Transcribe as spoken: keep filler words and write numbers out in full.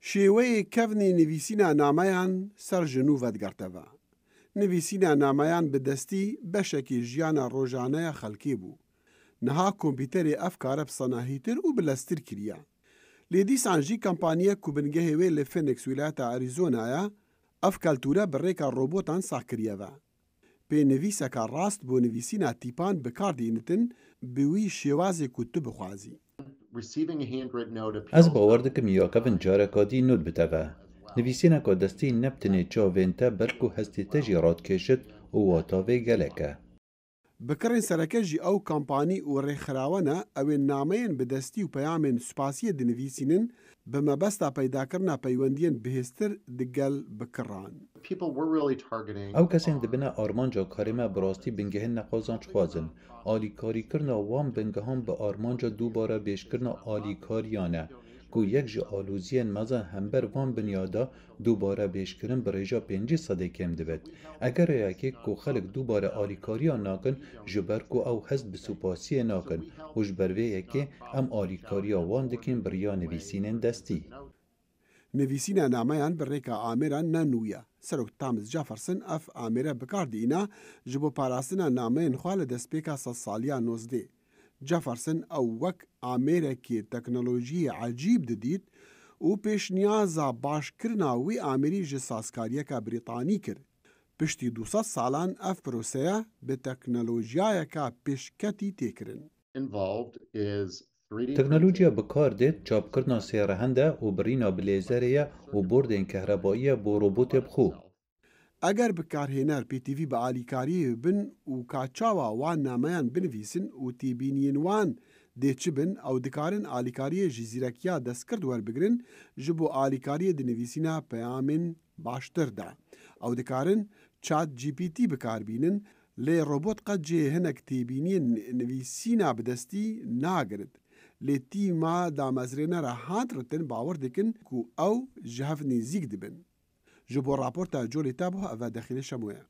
Şêweyê kevnê nivîsîna nameyan ser ji nû vedigerteve. Nivîsîna nameyan bi destî beşekî jiyana rojane ya xelkê bû. Niha kompîterê ev kare bi senahîtir û bi lestir kiriye. Lê dîsan jî kampaniyek ku bingehê wê li Phoenix, wîlayeta Arizonaya, ev keltûre bi rêka robotan sax kiriye ve. Pênivîseka rast bo nivîsîna tîpan bi kar dînitin, bi wî şêwazê ku tu bixwazî. Receiving a handwritten note appeals Ez bawer dikim ya kevin careka dî not bi te ve. Nivîsîneka destî ne bi tenê çavên te, belku hestê te jî radikêşit û wata vê gelek e. Bikirên sereke jî ew kampanî û rêxirawe ne, ew ê nameyên bi destî û peyamên spasiyê dinivîsînin, bi mebesta peydakirina peywendiyên bihêztir digel bikiran. People we're really targeting Ew kesên dibine armanca karê me bi rastî bingehên neqazançxwaz in. Alîkarîkirina wan bingehan bi armanca dubare bêjkirina alîkariyan e, ku yek ji aloziyên mezin hember van binyada dubare bêjkirin bi rêja pêncî sedê kêm dibit. Eger rêyekê ku xelk dubare alîkariya nakin, ji ber ku ew hest bi supasiyê nakin û ji ber vê yekê em alîkariya wan dikin bi riya nivîsînên destî. Nivîsîna nameyan bi rêka amêran ne nû ye. Serok Thomas Jefferson ev amêre bi kar diîna ji bo parastina nameyên xwe li destpêka sedsaliya nozdeh. Jefferson ew wek amêrekê teknolojiyê ecîb didît û pêşniyaza başkirina wî amêrî ji sazkariyeka Brîtanî kir. Piştî du sed salan ev proseya bi teknolojiyayeka pêşketî tê kirin. involved is three D Teknolojiya bi kar dêt çapkirina sêrehend e û birîna bi lêzerê ye û bordên kehrebayî ye bo robotê bi xwe. Eger bikarhêner pêtivî bi alîkariyê bin û ka çawa wan nameyan binivîsin û têbîniyên wan dê çi bin, ew dikarin alîkariyê ji zîrekiya destkirt werbigirin ji bo alîkariyê di nivîsîna peyamên baştir de. Ew dikarin Chat G P T bi kar bînin, lê robot qet jê hinek têbîniyên nivîsîna bi destî nagirit. Lê tîma damezrênera Handwritten bawer dikin ku ew ji hev nêzîk dibin. Ji bo raporta Colê Tabo, ev e Dexîlê Şemoye.